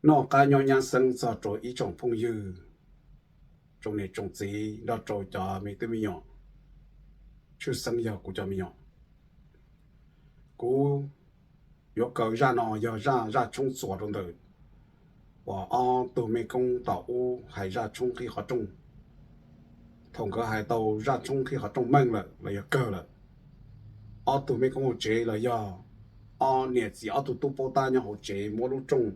Noj qab nyob nyab xeeb txog rau ib tsoom phooj ywg, tsoom niam tsoom txiv nrog rau cov me tub me nyuam, tshwj xeeb yog kuv cov me nyuam. Kuv yuav kaw zaj no yog zaj, zaj tshoob txuas rau ntawm uas ob tug mej koob tom ub hais zaj tshoob qhib qhov rooj. Thaum nkawd hais tau zaj tshoob qhib qhov rooj meej lawm los yog kawg lawm, ob tug mej koob hauv tsev los yog ob niam txiv ob tug tub paub tab nyob hauv tsev muab lub rooj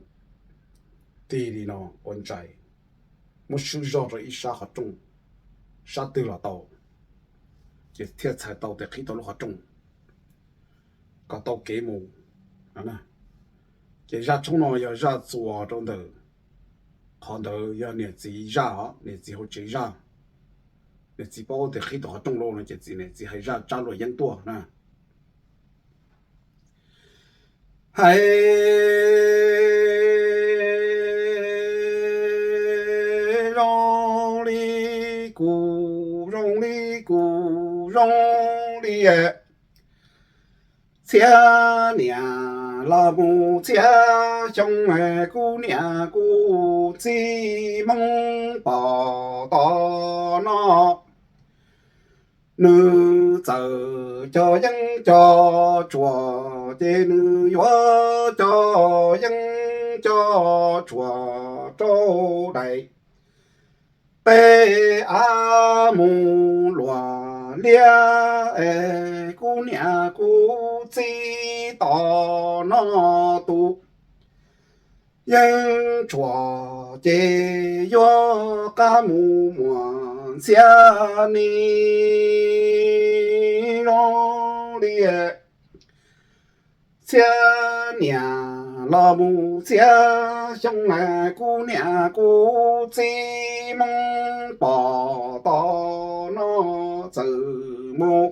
tig li no ua ntsais, muab swb zog rau ib sab qhov rooj, sab twg los tau, ces thiaj txhais tau tias qhib tau lub qhov rooj kom tau kev mus. Ces zaj tshoob no yog zaj txuas rau ntawm, qhov ntawd yog niam txiv zaj os, niam txiv hauv tsev zaj. Niam txiv paub tias qhib tau qhov rooj lawm no ces txiv, niam txiv hais zaj tsab luam yeeb tuaj na. Hais zoo li kuv, zoo li kuv, zoo li txhiab niam los mus txhiab xyoo, kuv niam kuv txiv Hmoob pom tom no. Nws txawm cog yeeb cog tshuam, ces nws yuav cog yeeb cog tshuam rau daim teb av mus luam liab, es kuv niam kuv txiv tom no tus yeeb tshuam ces yuav qab mus muas ntxhiab ni zoo li txhiab niam los mus txhiab xyoo, kuv niam kuv txiv Hmoob pom tom no txawm mus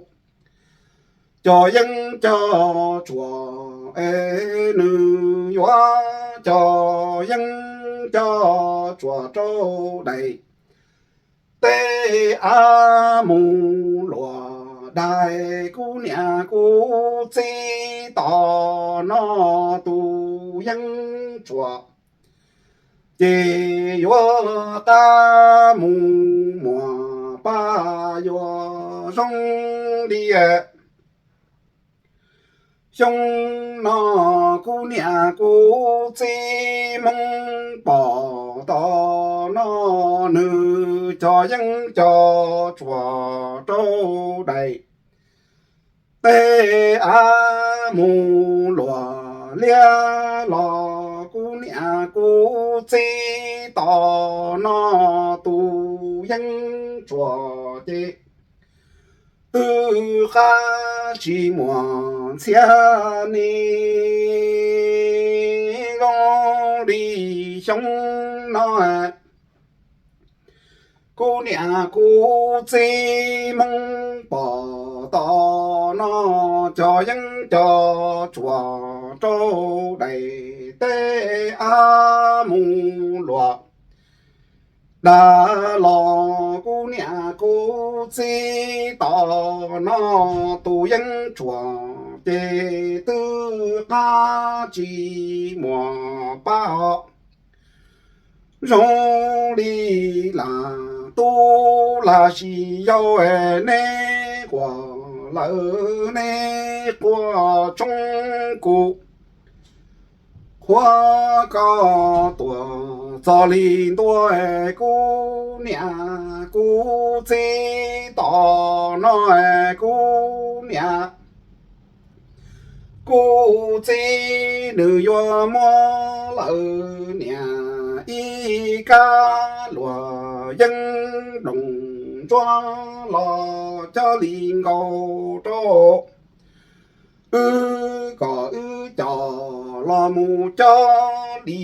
cog yeeb cog tshuam, es nws yuav cog yeeb cog tshuam rau daim teb av mus luam daim, kuv niam kuv txiv tom no tus yeeb tshuam ces yuav qab mus muas pab yuav zoo li xyoo no. Kuv niam kuv txiv Hmoob pom tom no, nws cog yeeb cog tshuam rau daim teb av mus luam liab los, kuv niam kuv txiv tom no tus yeeb tshuam ces twb qab tsis muas ntxhiab ni zoo li xyoo no. Kuv niam kuv txiv Hmoob pom tom no, cog yeeb cog tshuam rau daim teb av mus luam daim los, kuv niam kuv txiv tom no tus yeeb tshuam ces twb qab tsis muas pab os. Zoo li lam tub lam sis yau, neb quas lawm neb quas tshoob kuv, qhuav koj tuam txog li ntua, kuv niam kuv txiv tom no, kuv niam kuv txiv nws yuav muab lawm niam ib kab luam yeeb nploos ntsuab los coj li nkaus rau wb, kom wb coj los mus coj li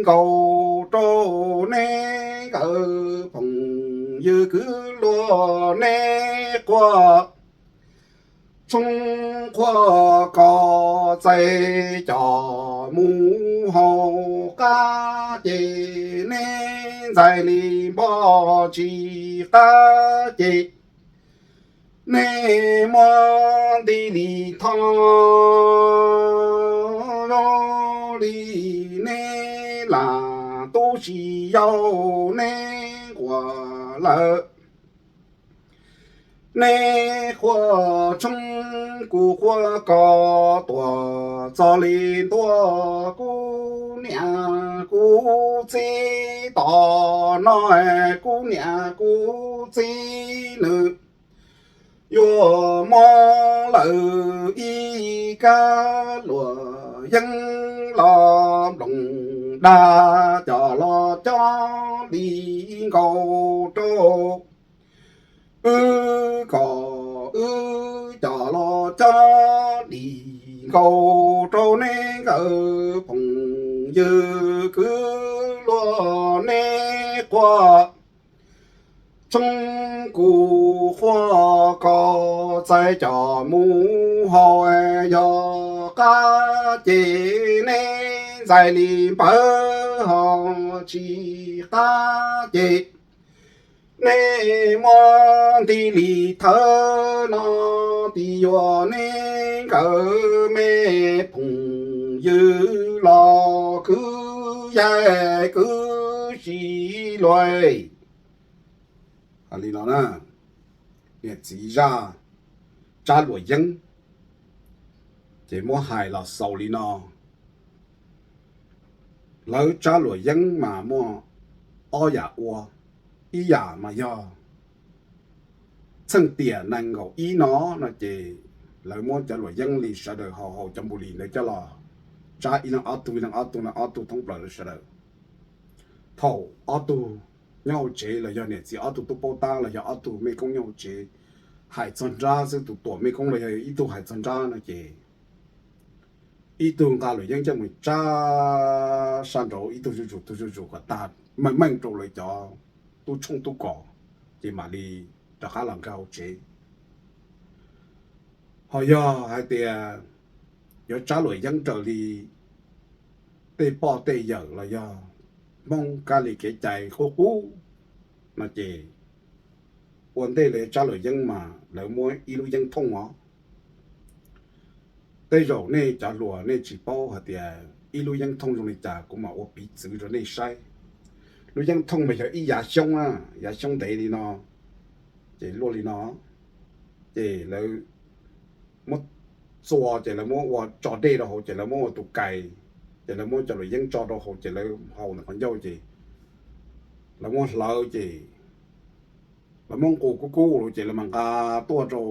nkaus rau neb nkawd phooj ywg kwv luag, neb quas tshoob qhuav koj txais coj mus hauv qab ces neb ntxais li npoj tsis qab ces neb muab nti li thoj zoo li neb lam tub si yau neb nquas lawm. Neb qhuas tshoob kuv qhuas kos tuam txog li ntua, kuv niam kuv txiv tom no, kuv niam kuv txiv nws yuav mob lawm ib kab luam yeeb los nploos dag coj los cob li nkaus rau wb, kom wb coj los cob li nkaus rau neb nkawd phooj ywg kwv luag. Neb qhuas tshoob kuv qhuas kos txais coj mus haus, yog qab ces neb ntxais li npawg, ho tsis qab ces neb muab nti li thawb no, tis yuav neb nkawd me phooj ywg los kwv yaig kwv tsis luag. Li no na, niam txiv zaj tsab luam yeeb ces muab hais los xaus li no. Lawv tsab luam yeeb mas muaj ob yam ua, ib yam mas yog txheej tiam nees nkaum ib no no ces lawv muab cov luam yeeb li sawv daws haus haus cov npum li ntawd coj los tsab ib leeg ob tug ib leeg ob tug ib leeg ob tug thoob plaws rau sawv daws. Thaum ob tug nyob hauv tsev los yog niam txiv ob tug tub paub tab los yog ob tug mej koob nyob hauv tsev hais txog nrab xwb, tus tuam mej koob los yog ib tug hais txog nrab no ces ib tug nqa luam yeeb coj mus tsab sab nraud, ib tug zuj zus tug zuj zus kom tag meej meej rau lawv cov tub tshoob tub kos, ces mam li rov qab los nkag hauv tsev. Ho yog hais tias yuav tsab luam yeeb raws li tej poj tej yawm los yog Hmoob kab li kev cai qub qub no ces ua ntej lawv yuav tsab luam yeeb mas lawv muab ib lub yeeb thooj os. Tej zaum nej cov hluas nej tsis paub hais tias ib lub yeeb thooj zoo li cas, kuv mam ua piv txwv rau nej saib. Lub yeeb thooj mas yog ib yav xyoob na, yav xyoob ntev li no, ces luaj li no, ces lawv muab txua ces lawv muab ua tso dej rau hauv ces lawv muab ua tus kais, ces lawv muab cov luam yeeb tso rau hauv ces lawv haus ntawm qhov ncauj ces lawv muab hlawv ces lawv muab nqus kub kub ces lawv mam nqa tuaj rau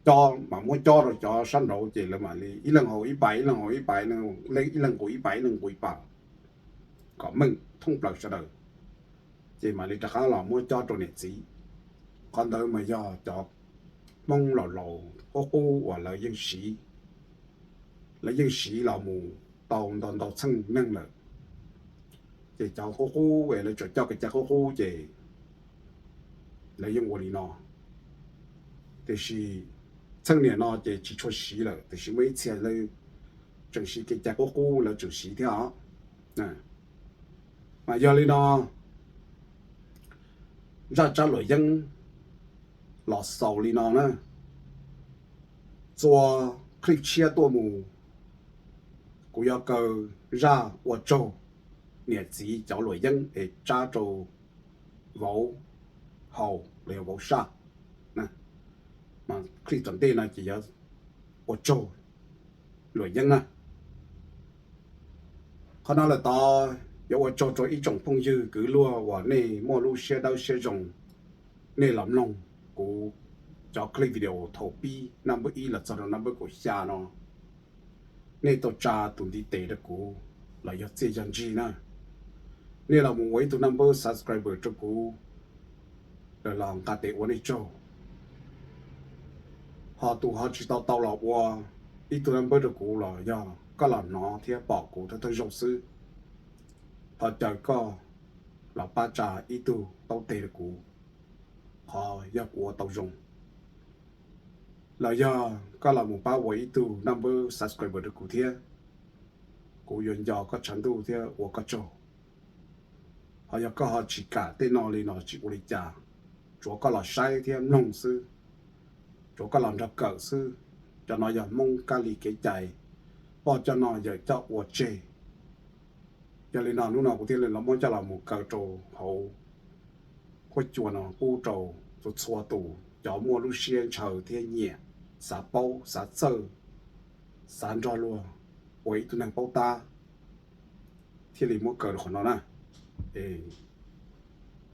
cob, mam muab cob rau cov sab nraud ces lawv mam li ib leeg haus ib pais, ib leeg haus ib pais, ib leeg nqus ib pais, ib leeg nqus ib pais, kom meej thoob plaws sawv daws, ces mam li rov qab los muab cob rau niam txiv. Qhov ntawd mas yog cov Hmoob laus laus qub qub uas lawv yeej siv, lawv yeej siv los mus tau ntau ntau txheej neeg lawm. Ces cov qub qub es lawv tseem coj kev cai qub qub ces lawv yeej ua li no. Tiam sis txheej niam no ces tsis tshua siv lawm, tiam sis muaj ib txhia lawv tseem siv kev cai qub qub, lawv tseem siv thiab os. Mas yog li no, zaj tsab luam yeeb los xaus li no na. Txua clip tshiab tuaj mus, kuv yuav kaw zaj ua tsaug niam txiv cov luam yeeb es tsab rau vauv haus los yog vauv saj. Mas clip tom ntej no ces yuav ua tsaug luam yeeb na. Qhov no lawm tod yuav ua tsaug rau ib tsoom phooj ywg kwv luag uas nej muaj lub siab dawb siab zoo, nej los mloog kuv cov clip video thaum pib naj npawb ib los txog rau naj npawb kaum xya no. Nej tau tsa tus ntiv tes rau kuv los yog txiaj yog ntsig na. Nej los mus ua ib tug naj npawb subscriber rau kuv, los nqa tes ua nej tsaug. Ho tus ho tsis tau tau los ua ib tug naj npawb rau kuv los yog koj los hnov thiab pom kuv thawj thawj zaug xwb, thov caw koj los pab tsa ib tug taub teg rau kuv, qhov yog kuv ua tau zoo. Los yog koj los mus pab ua ib tug naj npawb subscriber rau kuv thiab, kuv yuav nco koj tshav ntuj thiab ua koj tsaug. Ho yog koj ho tsis kam tej no li no tsis ua li cas, tsuav koj los saib thiab mloog xwb, tsuav koj los nrog kawm xwb. Cov no yog Hmoob kab li kev cai, poj coj noj yawm coj ua tseg. Yog li no hnub no kuv thiaj li los muab coj los mus kaw rau hauv huab cua no pub rau txhua txhua tus cov muaj lub siab ntshaw thiab nyiam, xav paub xav txawj, xav nrog luag ua ib tug neeg paub tab, thiaj li muab kaw rau qhov no na.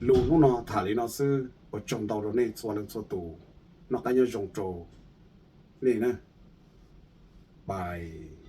Lus hnub no tham li no xwb, ua tsaug ntau rau nej txhua leej txhua tus, noj qab nyob zoo rau nej na. Bye.